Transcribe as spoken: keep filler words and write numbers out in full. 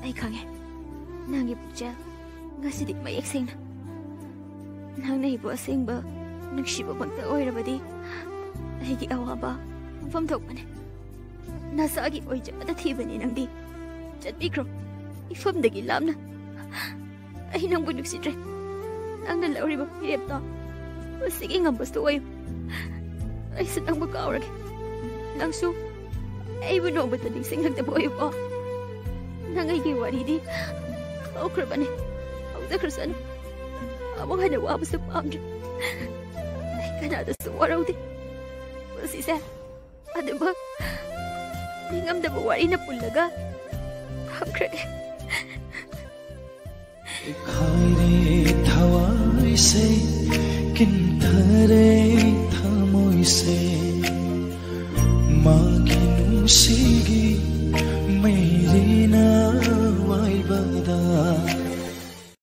ꯑꯩ ꯈꯪꯉꯦ, ꯅꯪꯒꯤ ꯄꯨꯛꯆꯦꯜ ꯉꯁꯤꯗꯤ ꯃꯌꯦꯛ ꯁꯦꯡꯅ꯫ ꯅꯪꯅ ꯑꯩꯕꯨ ꯑꯁꯦꯡꯕ ꯅꯨꯡꯁꯤꯕꯃꯛꯇ ꯑꯣꯏꯔꯕꯗꯤ, ꯑꯩꯒꯤ ꯑꯋꯥꯕ ꯃꯐꯝ ꯊꯣꯛꯄꯅꯦ꯫ ꯅꯁꯥꯒꯤ ꯑꯣꯏꯖꯕꯗ ꯊꯤꯕꯅꯦ ꯅꯪꯗꯤ꯫ ꯆꯠꯄꯤꯈ꯭ꯔꯣ, ꯏꯐꯝꯗꯒꯤ ꯂꯥꯞꯅ꯫ ꯑꯩ ꯅꯪꯕꯨ ꯅꯨꯡꯁꯤꯗ꯭ꯔꯦ꯫ ꯅꯪꯅ ꯂꯧꯔꯤꯕ ꯐꯤꯔꯦꯞꯇꯣ ꯃꯁꯤꯒꯤ ꯉꯝꯕꯁꯨ ꯑꯣꯏꯌꯨ꯫ ꯑꯩꯁꯨ ꯅꯪꯕꯨ ꯀꯥꯎꯔꯒꯦ꯫ ꯅꯪꯁꯨ ꯑꯩꯕꯨ ꯅꯣꯡꯃꯇ ꯅꯤꯡꯁꯤꯡꯂꯛꯇꯕ ꯑꯣꯏꯌꯨꯀꯣ꯫ ꯅꯪ ꯑꯩꯒꯤ ꯋꯥꯔꯤꯗꯤ ꯍꯧꯈ꯭ꯔꯕꯅꯤ, ꯍꯧꯖꯈ꯭ꯔꯁꯅꯨ꯫ ꯑꯃꯨꯛ ꯍꯟꯅ ꯋꯥꯕꯁꯨ ꯄꯥꯝꯗ꯭ꯔꯦ꯫ ꯑꯩ ꯀꯅꯥꯗꯁꯨ ꯋꯥꯔꯧꯗꯦ꯫ ꯄꯨꯟꯁꯤꯁꯦ ꯑꯗꯨꯃꯛ ꯅꯤꯡꯉꯝꯗꯕ ꯋꯥꯔꯤꯅ ꯄꯨꯜꯂꯒ ꯊꯝꯈ꯭ꯔꯒꯦ꯫ ꯈꯥꯏꯔꯦ ꯊꯋꯥꯏꯁꯦ, ꯀꯤꯟꯊꯔꯦ ꯊꯃꯣꯏꯁꯦ, ꯃꯥꯒꯤ ꯅꯨꯡꯁꯤꯒꯤ ꯃꯩ